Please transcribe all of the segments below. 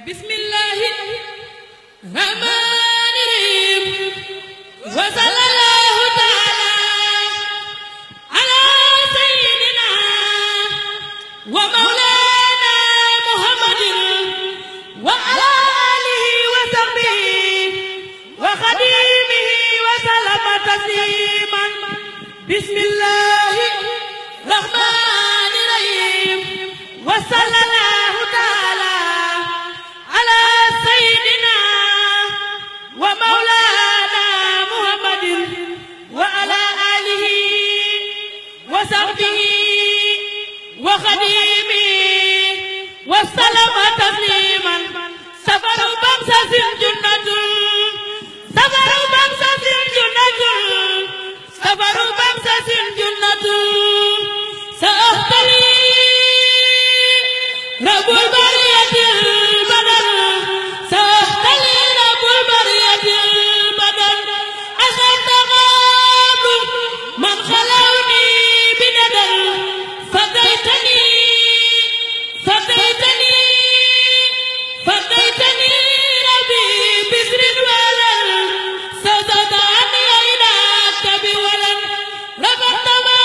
bismillahi rahmani rahim wa sallallahu ta'ala ala sayyidina wa mawlana muhammadin wa ala alihi wa sahbihi wa khadimihi wa sallama tasliman bismillahi rahmani rahim wa sallallahu ta'ala ala sayyidina wa mawlana muhammadin wa ala alihi wa sahbihi wa khadimihi wa sallama tasliman safaru bamsasin junnatul safaru bamsasin junnatul safaru bamsasin junnatul sa'ahtali rabbul bariyatil badal sa'ahtali rabbul bariyatil badal asantaqamu man khalawni bidadal fadaytani rabbi bisrin walal sadadani ila tabi walal rabatama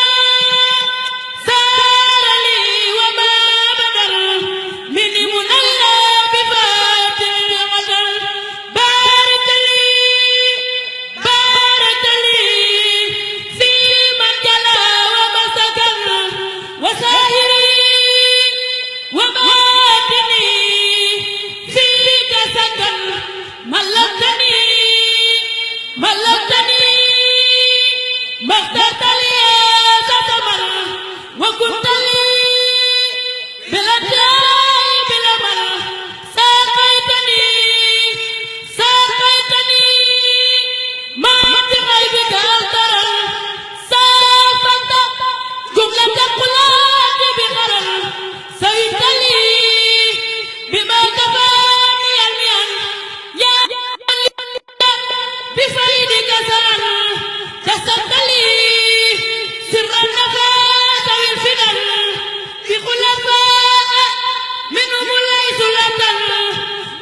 sarali wa ma badal mini munalla bi fatil qadal barakali fi man jala wa masakal wa sahiri wa batini fi kasakal malakani مختتلي ستمر وكنتلي بلداي بلمر ساقيتني ما بغيبك أغترل سافت جملة قلات بغرل سيتلي بما كفاني الميان يا بفيدك سرل كسرت لي سر النفاس والفنن بخلفاء منهم ليس لدن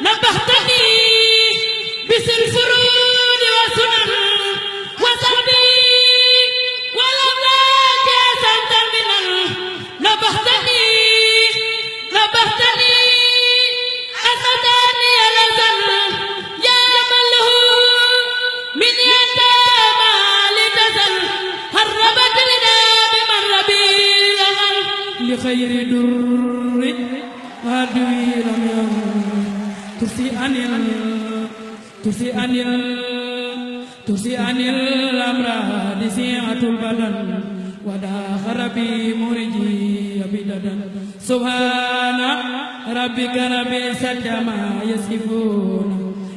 نبهتني بسر الفرود والسنن وسعدي والأملاك أسنت المنن نبهتني أسداني الأزل يا من له من يتامى لتزل هربت لنا بمن ربيع لخير در هدوي لم ترسي عن الأمراض سيعة البدن وداخر بمرجي بددا سبحان ربك رب العزة عما يصفون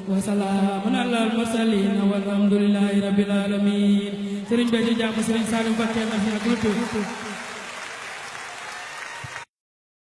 وسلام على المرسلين والحمد لله رب العالمين Serigne Béthio Diakhou Serigne Saliou Mbacké